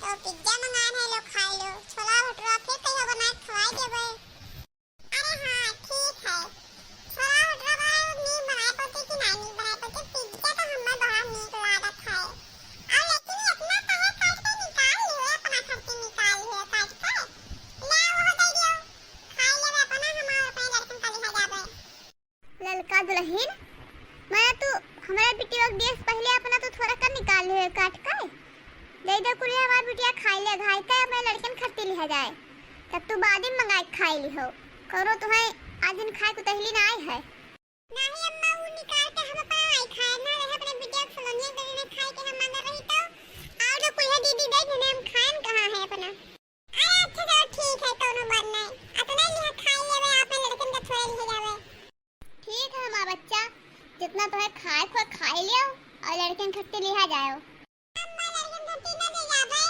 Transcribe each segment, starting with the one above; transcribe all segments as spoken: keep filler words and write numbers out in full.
तो पिज्जा मंगाए हैं, लो खाए लो, छोला भटूरा फिर कहियो बनाए के खवाए देबे। अरे हाँ, ठीक है। छोला भटूरा बनाए, नीक बनाए पड़ते कि ना नीक बनाए पड़ते, पिज्जा तो हमें बड़ा नीक लागत है। और लेकिन इतना काहे काट के निकाल लियो, अपना खर्ची निकाल लियो काट के। ले वो दे दियो, खाए लेबे अपना, हम और अपने लड़कन का लिहा जाबे। ललका दुलहिन, मने तू हमरा बिटिया के दिए से पहिले अपना तू थोड़ा कर निकाल ले काट के। दे दे कुलिया हमार बिटिया खाई ले, घाई के अपने लड़कन खर्ची लिहा जाए। तब तू बाद में मंगाए के खाई लिहो। कौनो तुहें आज दिन खाए को तहली ना आई है। नहीं अम्मा, वो निकाल के हम अपना आई खाए ना रहे, अपने बिटिया के फुलनिया दे देने खाए के हम मांगे रही तो। आओ तो कुलिया दीदी दे देने, हम खाएन कहाँ है अपना। अरे अच्छा चलो ठीक है, कौनो बात नहीं। अतने लिहा खाई लेवे, अपने लड़कन के थोड़े लिहा जावे। ठीक है हमार बच्चा, जितना तोहे खाए को खाई लियो और लड़कन खट्टी लिहा जाओ। अम्मा, लड़कन खट्टी ना ले जाबे,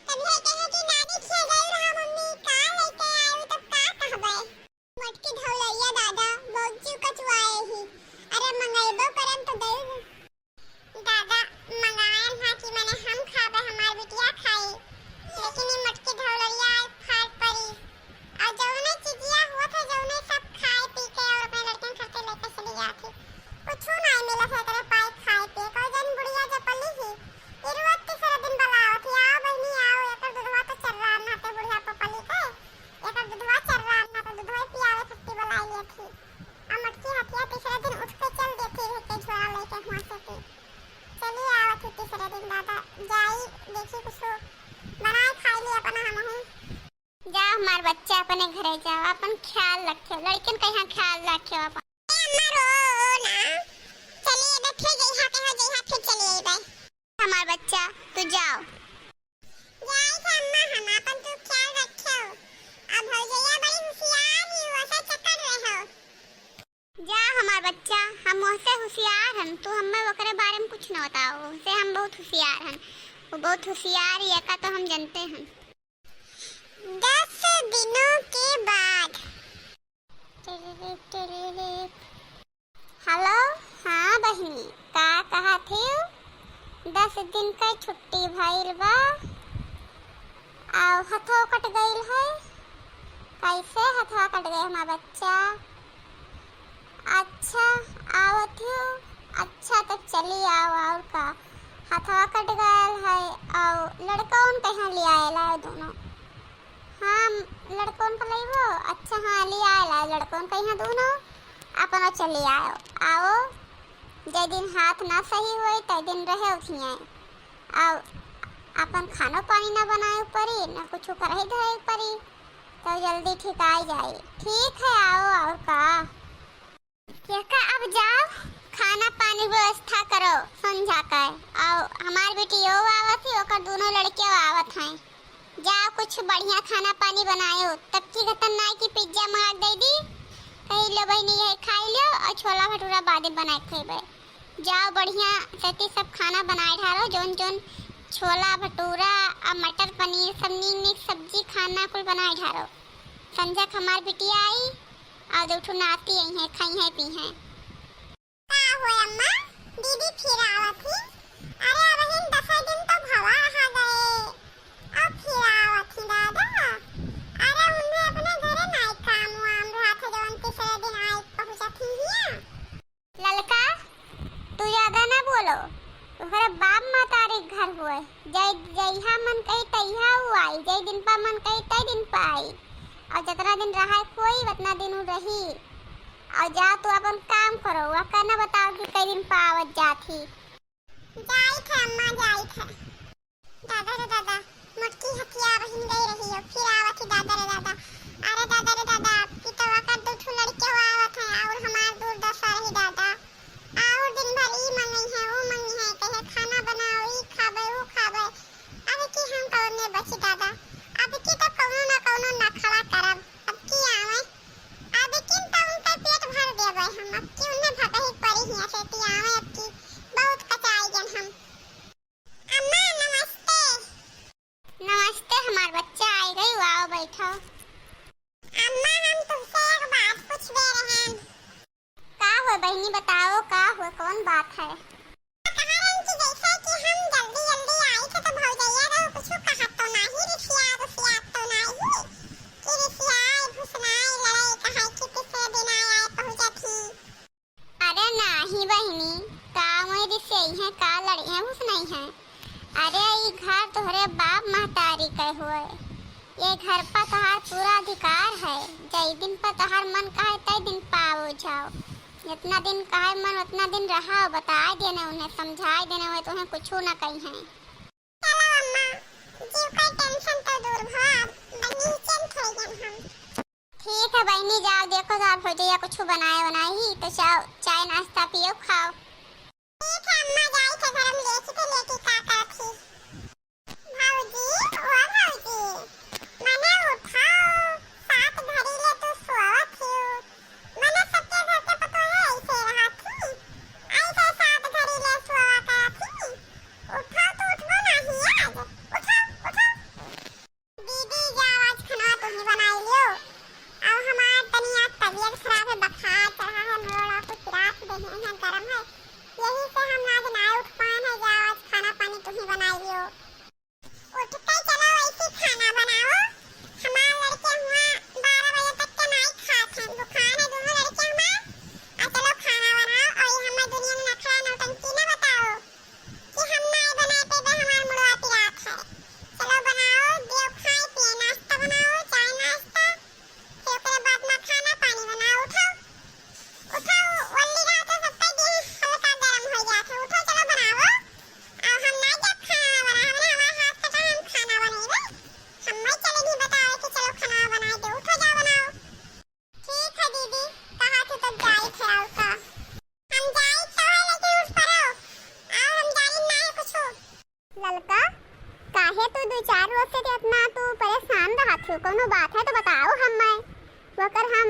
तब ये कहे कि नानी खिया गई रहा मम्मी, का लेके आए तब का कहबे? मटकी ढौलैया दादा, बहुत जीव कचुआए ही। अरे मंगेबो करम तो दे। दादा, मंगायन हा कि मने हम खाबे, हमार बिटिया खाई, लेकिन ई मटकी ढौलरिया आज फाट पड़ी। और जौने चिजिया होत है, जौने सब खाए पी के और अपने लड़कन खाते लेके चली जात है। कुछ ना मिला है एकरे पाए खाए पिए का। जन बुढ़िया जब पली ही, ई रोज तीसरे दिन बुलावत है, "आओ बहिनी, आओ, एकर दूधवा तो चर्रा नाते बुढ़िया पपली के, एकर दूधवा चर्रा नाते दूधवा पियावे खट्टी बुलाई लेत ही।" आ मटकी हथिया तीसरे दिन उठ के चल देती है के झोला लेके हुआ से के। चली आवत ही तीसरे दिन दादा, जाई देखी कुछ बनाए खाई ली अपना हमहू। जा हमार बच्चा अपने घरे जाओ, अपन ख्याल रखे, लड़कन का यहाँ ख्याल रखे अपन। ए अम्मा रो ना, चली अबे फिर जइहा कहो जइहा फिर चली अबे। हमार बच्चा तू जाओ। जाई थे अम्मा, हम आपन तू ख्याल रखियो। अब भौजैया बड़ी होशियार ही, वसे चक्कर रहो। जा हमार बच्चा, हम वसे होशियार हन, तू हमें ओकरे बारे में कुछ न बताओ, से हम बहुत होशियार हन। वो बहुत होशियार ही, एका तो हम जानते हन। दस दिनों के बाद। हेलो, हाँ बहिनी, का कहत हिउ? दस दिन का छुट्टी भइल बा, आउ हथवा कट गइल है। कैसे हथवा कट गए हमार बच्चा? अच्छा, आवत हिउ। अच्छा, तब चली आओ, और का? हथवा कट गयल है, आउ लड़कवन कहाँ ले आयल है दोनों? हाँ, लड़कवन का लइबो? अच्छा, हाँ, ले आयल है लड़कवन का यहाँ दोनों, अपना चली आओ। आओ, जे दिन हाथ ना सही होई, ते दिन रहे उठिए। आउ अपन खानो पानी ना बनाए परी, ना कुछ करही धरे परी, तो जल्दी ठिकाई जाई। ठीक है, आओ, और का? केका अब जाओ, खाना पानी व्यवस्था करो संझा का। आउ हमार बेटियो आवत ही, ओकर दोनों लड़कियों आवत हैं। जाओ कुछ बढ़िया खाना पानी बनायो, तब की घतन नाई की पिज्जा मंगा के दे दी, कही लो बहिनी यही खाई लो और छोला भटूरा बादे बना के खेबे। जाओ बढ़िया सती सब खाना बनाए ढारो, जौन जौन छोला भटूरा और मटर पनीर सब नीक नीक सब्जी खाना कुल बनाए ढारो। संझा के हमार बिटिया आई और दो ठो नाती आई हैं, खाई हैं पी हैं। का हो अम्मा, दीदी फिर आवत ही? अरे अबहिन दस दिन तो भवा रहा गए, अब फिर आवत ही दादा। अरे उन्हें अपने घरे नाई काम वाम रहा थे, जवन तीसरे दिन आई पहुँचत ही हिया। ललका, तू ज्यादा ना बोलो, ओकरे बाप मतारी के घर हुए, जय जइहा मन कही तइहा उ आई, जय दिन पा मन कही तय दिन पा आई, और जितना दिन रहा कोई उतना दिन उ रही। और जा तू अपन काम करो, वह कहना बताओ कि कई दिन पा आवत जात ही। जाई थे अम्मा, जाई थे। दादा रे दादा, मोटकी हथिया बहिन गई रही हो, फिर आवत ही दादा रे दादा। अरे दादा रे दादा, पितवा का दू ठो लड़के आवत हैं और हमार दुर्दशा रही दादा। और दिन भर ई मंगई है, वो मंगई है, कहे खाना बनाओ, ई खाबे, वो खाबे। अब की हम कौने बची दादा, अब की तो कौनो ना कौनो नखरा करब, अब की आवे, अब की तो उनका पेट भर देबे हम, अब की उन्हें भगही पड़ी हिया से ती आवे, अब की बहुत कचाई गन हम। अम्मा नमस्ते। नमस्ते हमार बच्चा, आई गई, आओ बैठो। अम्मा हम तुमसे एक बात पूछबे रहन। का हुए बहिनी, बताओ का हुए, कौन बात है? कहा रहन कि जैसे कि हम जल्दी जल्दी आई थे तो भौजैया रहो कुछ कहत तो ही बहिनी, का मोए रिसियाई हैं, का लड़ी हैं, कुछ नहीं है। अरे, ई घर तोहरे बाप महतारी के हुए, ये घर पर तोहार पूरा अधिकार है। जय दिन पर तोहार मन कहे, तय दिन पाओ जाओ। जितना दिन कहे मन, उतना दिन रहा, बताए देने उन्हें, समझाए देने, वह तुम्हें कुछ ना कही हैं। चलो अम्मा, जीव का tension तो दूर भवा, अब निश्चिंत हो गए हम। ठीक है बहिनी, जाओ देखो तो आप भौजैया कुछ बनाए बनाई ही, तो जाओ चाय नाश्ता पियो खाओ। ठीक है अम्मा, जाई थे घर में देखी थे लेके का करत ही। भौजी, ओ भौजी, मने उठाओ, सात घड़ी ले तू सोवत ही। मने सबके घर के पतोहे ऐसे रहत ही, ऐसे सात घड़ी ले सोवा करत ही। उठाओ तो उठबो नाही आज, उठाओ, उठाओ। दीदी, जाओ आज खाना तुही बनाई लियो। अब हमार तनी आज तबीयत खराब है, बुखार चढ़ा है, मोड़ा कुछ रात देहे हैं, गरम है, यही से हम आज ना उठ पाए हैं। जाओ आज खाना पानी तुही बनाई लियो। उठ के चलो वैसे खाना बनाओ। हमार लड़के हुआ बारह बजे तक के नाई खात हैं, बुखार है दोनों लड़के हमार। आ चलो खाना बनाओ और ये हमार दुनिया में नखरा नौटंकी ना बताओ। कि हम नाय बनाए पेबे, हमार मुड़वा पिरात है। चलो बनाओ, देव खाए पिए, नाश्ता बनाओ, चाय नाश्ता, फिर ओकरे बाद में खाना पानी बनाओ। उठाओ, उठाओ, वल्ली रहा तो सबका देह हल्का गरम हो जात है। उठो, चलो बनाओ। अब हम ना जब खाना बना, हमने हमार हाथ कटा, हम खाना बनेबे। हम नहीं चले भी बतावे कि चलो खाना बनाए दे, उठो जाओ बनाओ। ठीक है दीदी, कहा थे तो जाई थे और का। हम जाई तो है लेकिन उठ पड़ो, और हम जानी ना है कुछ। ललका, काहे तू दो चार रोज से इतना तू परेशान रहत हो? कोनो बात है तो बताओ हम्मे, वकर हम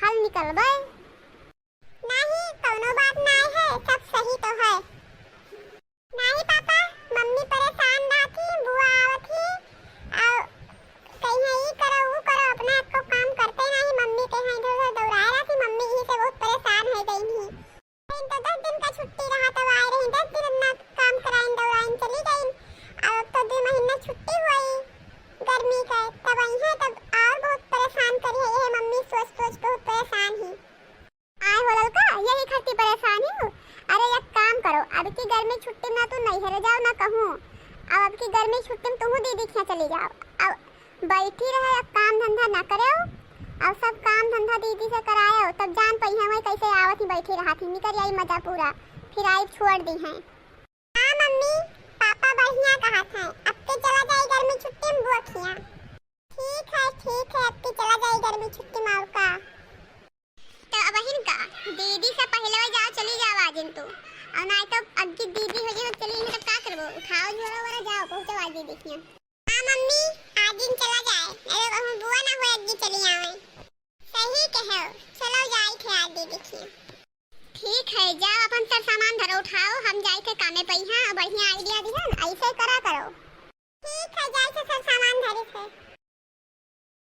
हल निकलबे। नहीं, कोनो बात ना है, सब सही तो है। नाही पापा, मम्मी परेशान रहत ही, बुआ आवत ही, और कहिए ई करो, ऊ करो, अपना एको काम करते नाही, मम्मी के यहाँ इधर उधर दौड़ाए रहत ही, मम्मी यही से बहुत परेशान हो गई ही। इन तो दस दिन का छुट्टी रहा, तब आए रही, दस दिन अपना काम कराइन, दौड़ाइन चली गई। अब तो दो महीना छुट्टी हुई गर्मी का, तब आई है, तब और बहुत परेशान करी है ये मम्मी, सोच सोच बहुत परेशान ही। आए हो ललका, यही खातिर परेशान ही हो? अरे एक काम करो, अब की गर्मी छुट्टी में ना तू नैहरे जाओ ना कहूँ, अब, अब की गर्मी छुट्टी में तुहू दीदी के यहाँ चली जाओ। अब बैठी रहे, अब काम धंधा ना करेओ, अब सब काम धंधा दीदी से कराएओ, तब जान पइहैं वही कैसे आवत ही बैठी रहत ही, निकल आई मजा पूरा, फिर आई छोड़ दिहैं। हाँ मम्मी, पापा बढ़िया कहत हैं, अब के चला जाई गर्मी छुट्टी में बुआ खिया। ठीक है, ठीक है, अब के चला जाई गर्मी छुट्टी में और का। तो अबहिन का, दीदी से पहले वही जाओ, चली जाओ आजिन तू, और ना तो अग्गी दीदी हो जाए, चली यहाँ तब का करबो, उठाओ झोरा वोरा जाओ, पहुँचो आज दीदी खिया। हाँ मम्मी, आजिन चला जाए, अरे कहूँ बुआ ना हो अग्गी चली आवे। सही कहो, चलो जाई थे आज दीदी खिया। ठीक है, जाओ अपन सर सामान धरो उठाओ, हम जाई थे कामे पे। हाँ, बढ़िया idea दिहन, ऐसे करा करो। ठीक है, जाई थे सर सामान धरे थे।